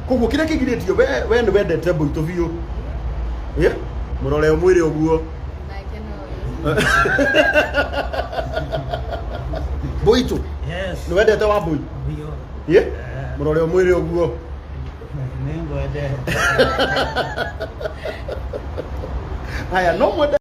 Koguo kĩrĩa kĩgirĩtio we nĩ wendete Mbũitũ biũ. Yeah? Mũrore ũmwĩre ũguo. Nake no Mbũitũ, Yes. nĩ wendete Wambũi? Biũ. Yeah? Mũrore ũmwĩre ũguo. Nĩngwendete. Haya, no mwende.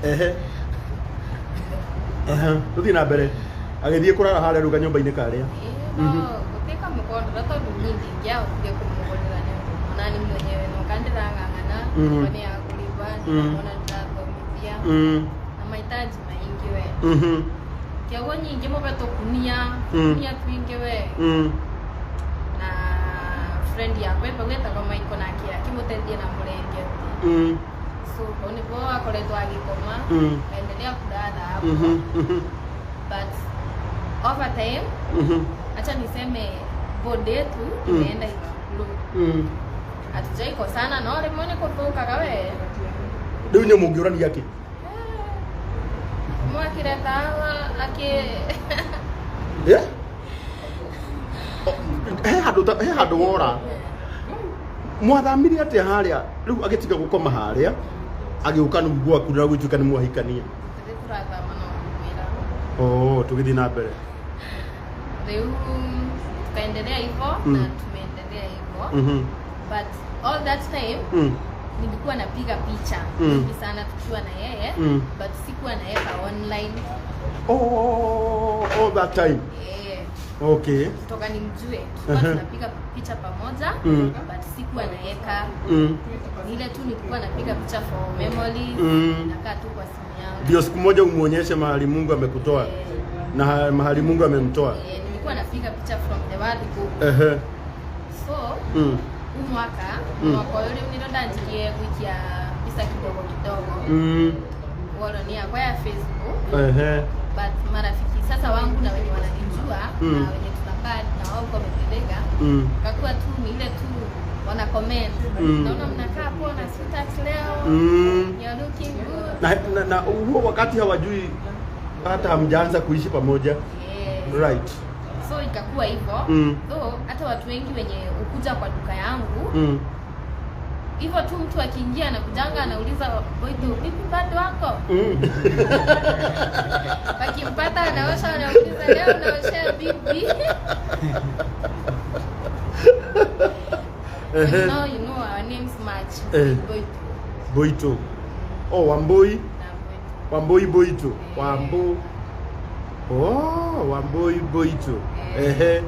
Ehe. Ehe. Tuthiĩ na mbere. Agĩthiĩ kũrara harĩa rĩu kanyũmba-inĩ karĩa. No gũtuĩka mũkondora tondũ niĩ ndingĩahotire kũmũgũrĩra nĩ ũndũ ona ni mwenyewe no kandĩrang'ang'ana nyũmba nĩ ya kũrĩba, ndĩramwona ndĩrathomithia na mahitaji maingĩ we. Kĩoguo nyingĩ mũbe tũkunia, tũkunia twingĩ we. Na friend yakwa ĩbau etagwo Michael nake akĩmũteithia na mũrengeti. So hau nĩguo akoretwo agĩkoma, endelea kulala hapo. But over time, acha niseme bond yetu imeenda ikiglow. Hatujaikosana no rĩmwe nĩ kũthũkaga we. Rĩu inyuĩ mũngĩũrania kĩ? Mwakire tawa akĩ Yeah? He handũ he handũ wora. Mwathamire atĩa harĩa rĩu agĩtiga gũkoma harĩa agĩũka nĩguo gwaku na gũtuĩka nĩ mwahikania? Tũrĩ tũrathama no ngũkwĩra. Oh, tũgĩthiĩ na mbere. Rĩu tukaendelea hivyo na tumeendelea hivyo. But all that time nilikuwa napiga picha mingi sana tukiwa na yeye, but sikuwa naeka online. Oh, all that time. Okay. Kutoka nimjue tulikuwa tunapiga picha pamoja, but sikuwa naeka. Ni ile tu nilikuwa napiga picha for memories, nakaa tu kwa simu yangu. Ndio siku moja umuonyeshe mahali Mungu amekutoa na mahali Mungu amemtoa. Eh, nilikuwa napiga picha from the word go. So huu mwaka, mwaka ũyũ rĩu nĩrĩo ndanjirie gũikia mbica kidogo kidogo wall yakwa ya Facebook, but marafiki sasa wangu na wenye wananijua na wenye tunakaa na wao huko Methega, kakuwa tu ni ile tu wana comment, "Naona mnakaa poa na sweetheart leo, you're looking good." Na huo wakati hawajui hata hamjaanza kuishi pamoja. Yeah. Right. So ikakuwa hivyo. Though hata watu wengi wenye ukuja kwa duka yangu, hivyo tu mtu akiingia anakujanga anauliza, "Boito vipi, bado wako?" Wakimpata anaosha, wanauliza, "Leo unaoshea bibi?" And now you know our names match. Boito. Boito. Oh, Wambui. Na Boito. Wambui Boito. Wambu. Oh, Wambui Boito. Eh.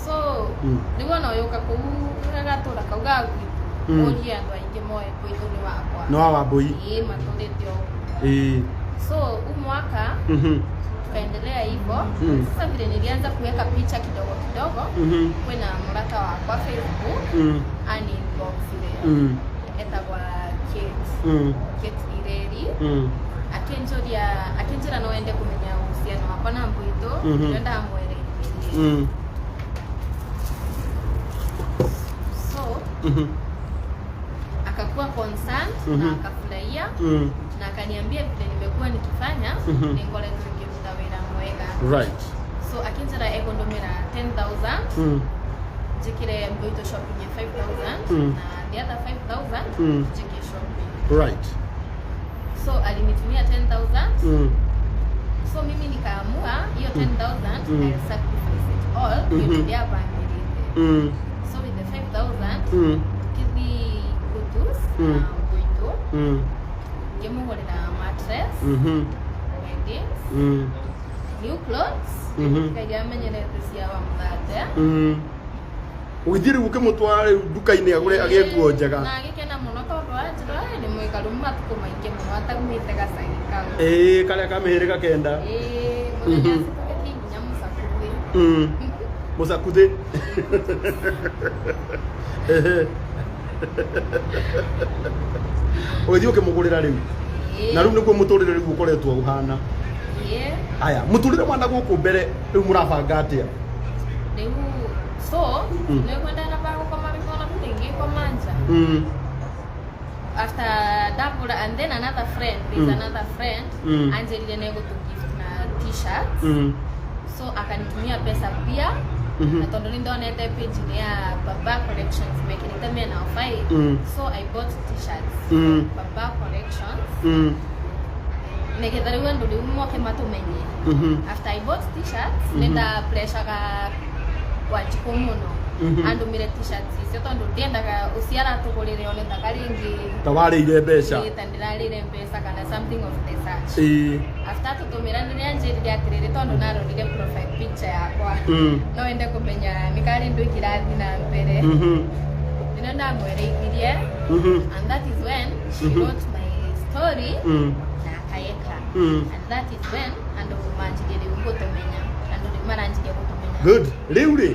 So rĩu ona ũyũka kũu gagatũra kau ga gwitũ, ũrie andũ aingĩ moĩ Boito nĩ wakwa. No wa Wambui. Ĩĩ, matũrĩte ũguo. So huu mwaka tukaendelea hivyo. Sasa vile nilianza kuweka picha kidogo kidogo, kwĩna mũrata wakwa Facebook ani inbox ile, etagwa Kate, Kate Ireri, akinjuria akinjira no ende kumenya uhusiano wakwa na Mbwitũ. Ndio ndamwereirie. So akakuwa concerned na akafurahia na akaniambia vile nimekuwa nikifanya, ningoretwo ngĩruta wĩra mwega. So akinjĩra egũndũmĩra 10,000 njĩkĩre Mbũitũ shopping ya 5000 na the other 5000 njĩke shopping. So alinitumia 10,000. So mimi nikaamua hiyo 10,000, I'll sacrifice it all, mm -hmm. Ndiabangĩrĩte. So with the 5000 tukĩthiĩ Kutus na Mbũitũ, ngĩmũgũrĩra mattress, beddings, new clothes, iria amenyerete cia wa mũthate. Ũgĩthiĩ rĩu ũkĩmũtwara rĩu nduka-inĩ agũre agĩe nguo njega. Na agĩkena mũno tondũ anjĩra, "Ĩ, nĩ mũikaru matukũ maingĩ mũno ataumĩte gacagi kau." Ĩĩ, karĩa ka mĩhĩrĩga kenda. Ĩĩ, mũthenya tũgĩthiĩ nginya Mũcakuthĩ. Mũcakuthĩ. Ehe. Ũgĩthiĩ ũkĩmũgũrĩra rĩu. Ĩĩ. Na rĩu nĩguo mũtũrĩre rĩu ũkoretwo ũhana. Ĩĩ. Aya, mũtũrĩre wa na gũkũ mbere rĩu mũrabanga atĩa? Rĩu so nĩ kwenda na gũkoma rĩmwe ona tũtingĩkoma nja. After ndagũra, and then another friend, there's another friend anjĩrire nĩ egũtũ gift na T-shirts, so akanitumia pesa pia, na tondũ nĩ ndonete page-inĩ ya Baba Collections mekĩrĩte mena 5, so I bought T-shirts, Baba Collections, nĩgetha rĩu andũ rĩu moke matũmenye. After I bought T-shirts, nĩ ndapreshaga Wanjikũ mũno andũmĩre T-shirts icio, tondũ ndiendaga ũcio aratũgũrĩre one taka rĩngĩ ta warĩire mbeca. Ĩĩ, ta ndĩrarĩire mbeca kana something of the such. After tũtũmĩra, nĩ anjĩrire atĩrĩrĩ, tondũ narorire profile picture yakwa, no ende kũmenya nĩ karĩ ndũ kĩrathiĩ na mbere. Nĩno ndamwereithirie, and that is when she wrote my story na akaeka, and that is when andũ manjirie rĩu gũtũmenya, andũ rĩu maranjirie gũtũmenya. Good. Rĩu rĩ,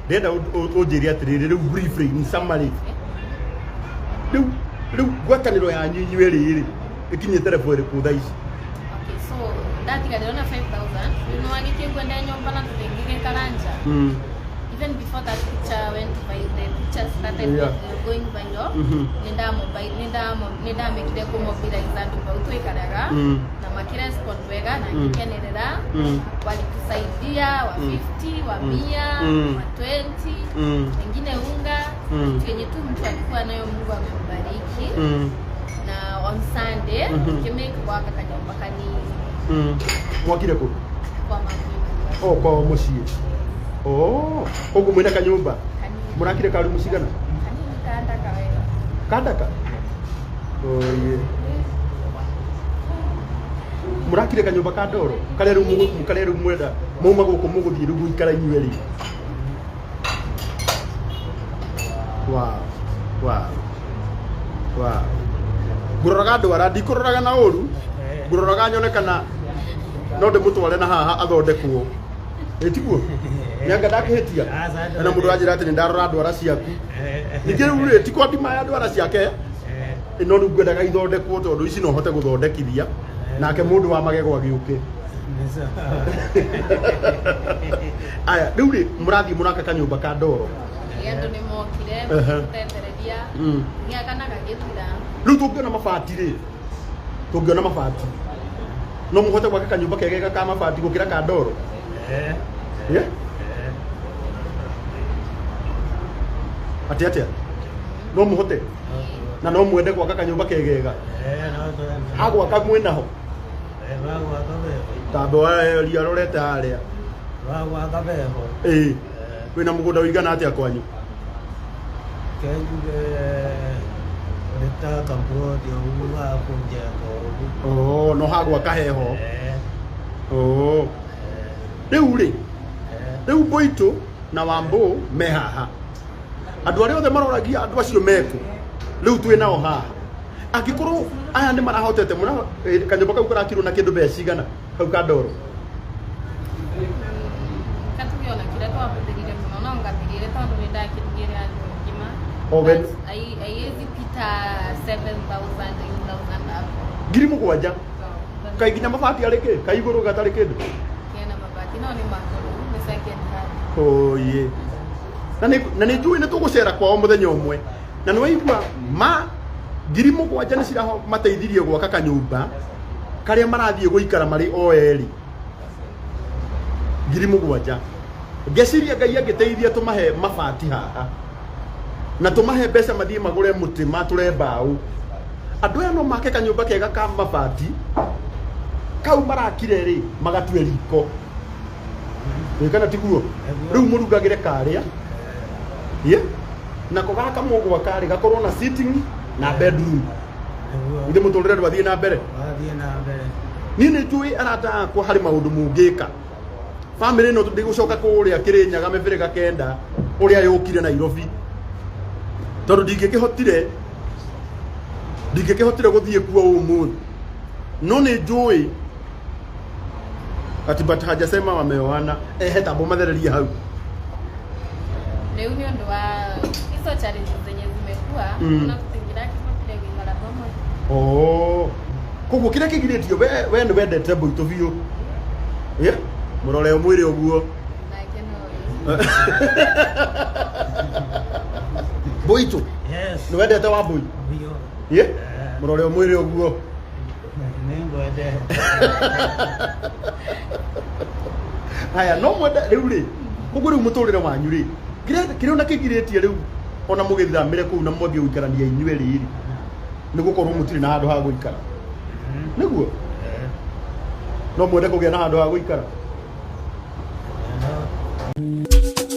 ndĩrenda ũnjĩre atĩrĩrĩ, rĩu briefly, in summary, rĩu ngwatanĩro yanyu inyuĩ rĩ ĩkinyĩte level ĩrĩkũ thaa ici? Okay, so ndatiga ndĩrona 5000, rĩu nĩwagĩkĩngua nde nyũmba na tũtingĩgĩkara nja. Even before that picture went viral, the picture started going viral, nĩndamĩkire kũmobilize andũ bau twĩkaraga, na makĩrespond wega na ngĩkenerera. Walitusaidia wa 50, wa 100, wa 20, wengine unga, kitu yenye tu mtu alikuwa nayo Mungu amembariki. Na on Sunday tukimake gwaka kanyũmba kanini. Mwakire kũ? Kwa makwitũ. O kwao mũciĩ. Oh, koguo mwĩna kanyũmba? Kanini. Mũrakire karumu cigana? Kanini kandaka wega. Kandaka oye mũrakire kanyũmba ka ndoro karĩa rĩu karĩa rĩu mwenda mauma gũkũ mũgũthiĩ rĩu gũikara inyuĩ rĩ. Wow. Ngũroraga ndwara, ndikũroraga na ũru, ngũroraga nyone kana no ndĩmũtware na haha athondekwo. Ĩ tiguo nĩanga ndakĩhĩtia na mũndũ anjĩra atĩ nĩ ndarora ndwara ciaku. Ningĩ rĩu rĩ, ti kwandima ya ndwara ciake, no rĩu ngwendaga ithondekwo tondũ ici no hote gũthondekithia nake mũndũ wa magego agĩũke. Aya, rĩu rĩ, mũrathiĩ mũraka kanyũmba ka ndoro. Ĩ, andũ nĩ mokire gũtethereria, gĩaka na gagĩthira. Rĩu tũngĩona mabati rĩ, tũngĩona mabati no mũhote gwaka kanyũmba kegega ka mabati gũkĩra ka ndoro? Yeah? Atĩ atĩa, no mũhote na no mwende gwaka kanyũmba kegega hagwaka mwĩnaho tambe waria rorete harĩa? Wagwaka beho. Ĩĩ, wĩna mũgũnda ũigana atĩa kwanyu? Kenjuge nĩ ta kamploti ũguo ga kũnjenga ũguo. Oh, no hagwaka heho. Oh, rĩu rĩ, rĩu Mbũitũ na Wambũ me haha, andũ arĩa othe maroragia andũ acio mekũ, rĩu twĩ nao haha. Angĩkorwo aya nĩ marahotete mũna kanyũmba kau karakirwo na kĩndũ mbeca cigana, kau ka ndoro? Katuge ona kĩrĩa twahũthĩrire mũno no ngathirire tondũ nĩ ndakĩrugĩre andũ ngima. O But haiwezi pita 7000, 8000 hapo. 7,000? So, Kaĩ nginya mabati arĩ kĩ kai igũrũ gatarĩ kĩndũ? Kena mabati no nĩ makũrũ, nĩ second hand. Oye, na nĩ njũĩ nĩ tũgũcera kwao mũthenya ũmwe, na nĩ waigua ma 7,000 nĩ ciraho mateithirie gwaka kanyũmba karĩa marathiĩ gũikara marĩ o erĩ. 7,000. Ngeciria Ngai angĩteithia tũmahe mabati haha na tũmahe mbeca mathiĩ magũre mũtĩ matũre mbaũ, andũ aya no make kanyũmba kega ka mabati kau marakire rĩ, magatue riko. Ĩ kana tiguo? Rĩu mũrugagĩre karĩa ye nako gaka mũgwaka rĩ, gakorwo na sitting na bedroom. Ithe mũtũrĩre ndwathiĩ na mbere. Wathiĩ na mbere. Niĩ nĩ njũĩ arata akwa harĩ maũndũ mũngĩka bamĩrĩ ĩno ndĩgũcoka kũrĩa Kĩrĩnyaga mĩbĩrĩga kenda ũrĩa yũkire Nairobi, tondũ ndingĩkĩhotire gũthiĩ kuo ũmũthĩ, no nĩ njũĩ ati but hajasema wameoana. Ehe, tambo mathererie hau. Rĩu nĩ ũndũ wa hizo challenges zenye zimekuwa, ona tũtingĩra kĩhotire gũikara pamoja. Oh, koguo kĩrĩa kĩgirĩtio we nĩ wendete mbũitũ biũ. Yeah? Mũrore ũmwĩre ũguo. Nake no. Mbũitũ. Yes. Nĩ wendete wa mbũi? Biũ. Ye mũrore ũmwĩre ũguo. Nĩngwendete. Haya, no mwenda rĩu rĩ, koguo rĩu mũtũrĩre wanyu rĩ, kĩrĩa ona kĩgirĩtie rĩu ona mũgĩthamĩre kũu na mwambie gũikarania inyuĩ rĩ, nĩ gũkorwo mũtirĩ na handũ ha gũikara. Nĩguo no mwende kũgĩa na handũ ha gũikara. No.